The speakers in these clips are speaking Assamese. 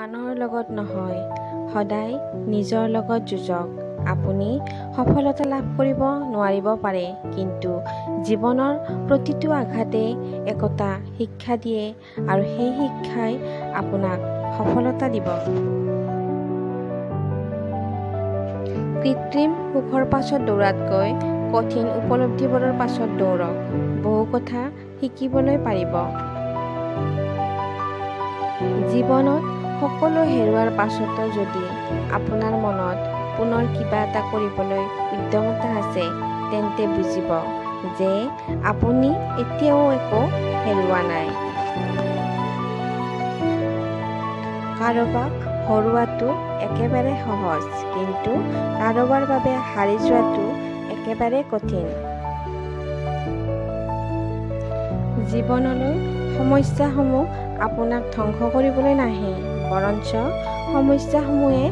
আনৰ লগত নহয়, সদায় নিজৰ লগত যুঁজক। আপুনি সফলতা লাভ কৰিব নোৱাৰিব পাৰে, কিন্তু জীৱনৰ প্ৰতিটো আঘাতে একোটা শিক্ষা দিয়ে আৰু সেই শিক্ষাই আপোনাক সফলতা দিব। কৃত্ৰিম সুখৰ পাছত দৌৰাতকৈ কঠিন উপলব্ধিবোৰৰ পাছত দৌৰক, বহু কথা শিকিবলৈ পাৰিব। জীৱনত সকলো হেৰুৱাৰ পাছতো যদি আপোনাৰ মনত পুনৰ কিবা এটা কৰিবলৈ উদ্যমতা আছে, তেন্তে বুজিব যে আপুনি এতিয়াও একো হেৰুওৱা নাই। কাৰোবাক হৰুৱাটো একেবাৰে সহজ, কিন্তু কাৰোবাৰ বাবে হাৰি যোৱাটো একেবাৰে কঠিন। জীৱনলৈ সমস্যাসমূহ আপোনাক ধ্বংস কৰিবলৈ নাহে, বৰঞ্চ সমস্যাসমূহে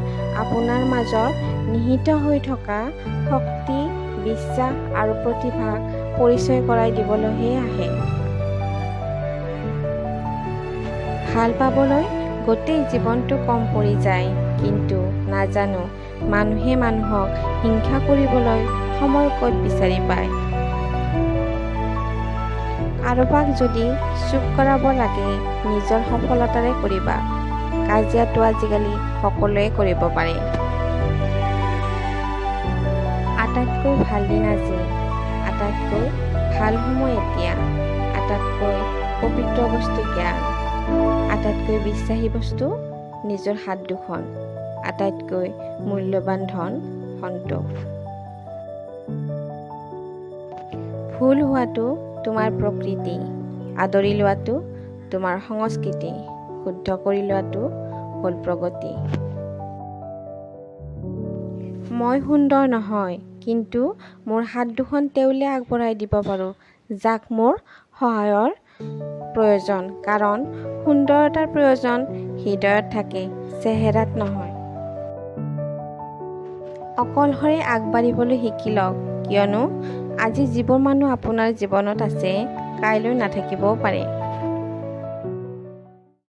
আপোনাৰ মাজত নিহিত হৈ থকা শক্তি, বিশ্বাস আৰু প্ৰতিভাক পৰিচয় কৰাই দিবলৈহে আহে। ভাল পাবলৈ গোটেই জীৱনটো কম পৰি যায়, কিন্তু নাজানো মানুহে মানুহক হিংসা কৰিবলৈ সময় ক'ত বিচাৰি পায়। কাৰোবাক যদি চুপ কৰাব লাগে, নিজৰ সফলতাৰে কৰিবা। কাজিয়াটো আজিকালি সকলোৱে কৰিব পাৰে। আটাইতকৈ ভাল দিন আজি, আটাইতকৈ ভাল সময় এতিয়া, আটাইতকৈ পবিত্ৰ বস্তু জ্ঞান, আটাইতকৈ বিশ্বাসী বস্তু নিজৰ হাত দুখন, আটাইতকৈ মূল্যৱান ধন সন্তোষ। ভুল হোৱাটো তোমাৰ প্ৰকৃতি, আদৰি লোৱাটো তোমাৰ সংস্কৃতি, শুদ্ধ কৰি লোৱাটো হ'ল প্ৰগতি। মই সুন্দৰ নহয়, কিন্তু মোৰ হাত দুখন তেওঁলৈ আগবঢ়াই দিব পাৰোঁ যাক মোৰ সহায়ৰ প্ৰয়োজন, কাৰণ সুন্দৰতাৰ প্ৰয়োজন হৃদয়ত থাকে, চেহেৰাত নহয়। অকলশৰে আগবাঢ়িবলৈ শিকি লওক, কিয়নো আজি যিবোৰ মানুহ আপোনাৰ জীৱনত আছে কাইলৈ নাথাকিবও পাৰে।